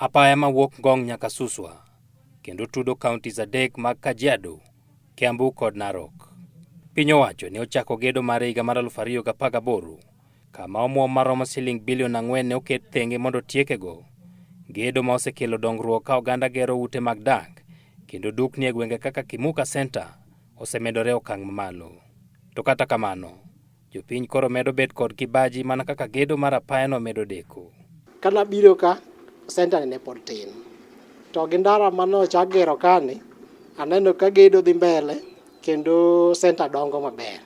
Apaya mawuok Ngong nyaka Suswa kendo tudo counties adek mag Kajiado, Kiambu kod Narok. Piny owacho ne ochako gedo mare higa mar 2018 kama omuom maromo siling bilion 4 ne oket thenge mondo otiekego. Gedo ma osekelo dongruok ka oganda gero ute mag dak kendo dukni e gwenge kaka Kimuka Center osemedore e okang' mamalo. To kata kamano, jopiny koro medo bet kod kibaji mana kaka gedo mar apayano medo deko. Kana biro ka, center ni ne pod tin. To gi ndara mane ochak gero kani, aneno ka gedo dhi mbele kendo center dongo maber.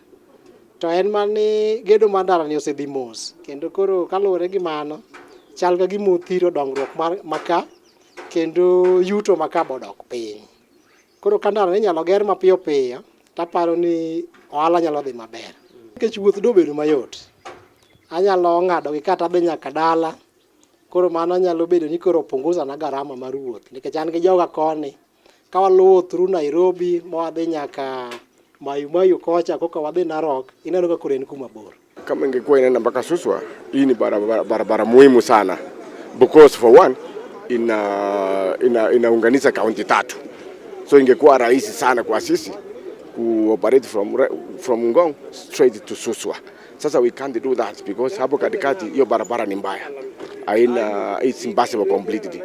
To en mana ni gedo mar ndara ni osedhi mos kendo koro kaluwore gi mano, chal ka gima othiro dongruok mar maka kendo yuto maka bodok piny. Koro ka ndara inyalo ger mapiyo piyo, taparo ni ohala nyalo dhi maber. Nikech wuoth dobedo mayot. Anyalo ng'ado gi kata adhi nyaka dala. Koro mano nyalo bedo ni koro punguza na garama mar wuoth. Nikech an gi joga koni. Ka waluwo through Nairobi ma wadhi nyaka Maai Mahiu kocha koka wadhi Narok, ineno ka koro en kuma bor. Kama ingekuwa inaenda mpaka Suswa, hii ni barabara, barabara muhimu sana because for one inaunganisha kaunti tatu, so ingekuwa rahisi sana kwa sisi kuoperate from Ngong straight to Suswa. Sasa we can't do that because hapo katikati hiyo barabara ni mbaya, haina, it's impossible completely.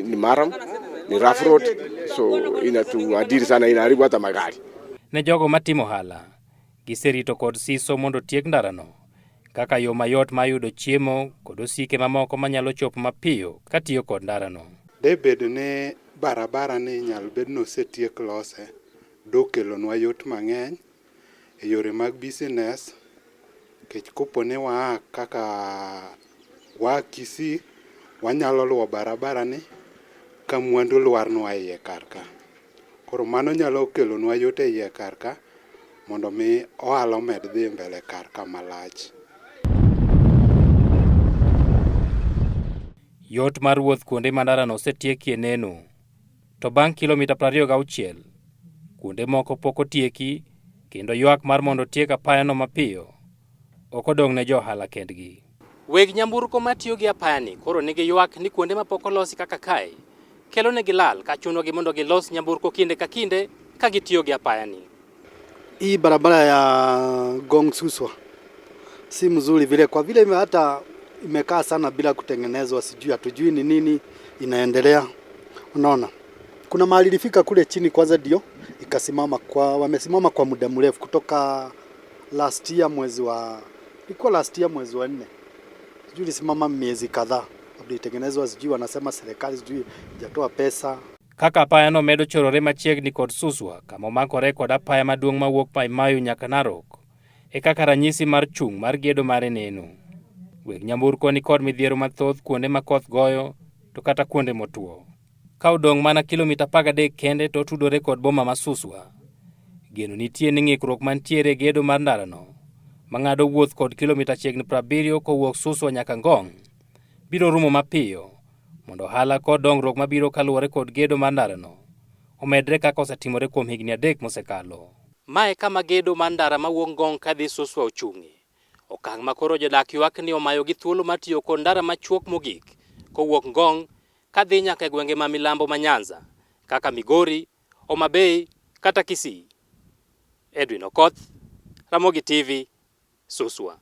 Ni murram, ni rough road, so inatuadhiri sana, inaharibu hata magari. Ne jogo matimo ohala, giserito kod siso mondo otiek ndarano kaka yo mayot mar yudo chiemo kod osike mamoko manyalo chopo mapiyo katiyo kod ndarano. Debed ni barabara ni inyalo bed ni osetiek lose, dokelonwa yot mang'eny e yore mag business, nikech kopo ni waa kaka waa Kisii, wanyalo luwo barabara ni ka mwandu lwarnwa e iye kar ka. Koro mano nyalo kelonwa yot e iye kar ka mondo mi ohala omed dhi mbele kar ka malach. Yot mar wuoth kuonde ma ndarano osetiekie neno. To bang' kilomita 26, kuonde moko pok otieki kendo ywak mar mondo otiek apayano mapiyo ok odong' ne jo ohala kendgi. Weg nyamburko matiyo gi apayani koro nigi ywak ni kuonde mapok olosi kaka kae kelo negi lal ka chunogi mondo gilos nyamburko kinde ka kinde ka gitiyo gi apayani. Hii barabara ya Ngong Suswa si mzuri vile, kwa vile hata imekaa sana bila kutengenezwa, sijui hatujui ni nini inaendelea. Unaona, kuna mahali ilifika kule chini kwanza ndio ikasimama, kwa wamesimama kwa muda mrefu kutoka last year mwezi wa ilikuwa last year mwezi wa 4, sijui ilisimama miezi kadhaa kabla itengenezwa, sijui wanasema serikali sijui haijatoa pesa. Kaka apayano medo chorore machiegni kod Suswa kama omakore kod apaya maduong' mawuok Mai Mahiu nyaka Narok, e kaka ranyisi mar chung' mar gedo mare neno. Weg nyamburko ni kod midhiero mathoth kuonde ma koth goyo to kata kuonde motuo. Ka odong' mana kilomita 13 kende to otudore kod boma ma Suswa. Geno nitie ni ng'ikruok mantiere e gedo mar ndarano mang'ado wuoth kod kilomita chiegni 70 kowuok Suswa nyaka Ngong biro rumo mapiyo mondo ohala kod dongruok mabiro kaluwore kod gedo mar ndarano omedre kaka osetimore kuom higni 3 mosekalo. Mae kama gedo mar ndara mawuok Ngong kadhi Suswa ochung'e. Okang' ma koro jodak ywak ni omayogi thuolo mar tiyo kod ndara machuok mogik kowuok Ngong kadhi nyaka e gwenge ma milambo ma Nyanza kaka Migori, Homa Bay kata Kisii. Edwin Okoth, Ramogi TV, Suswa.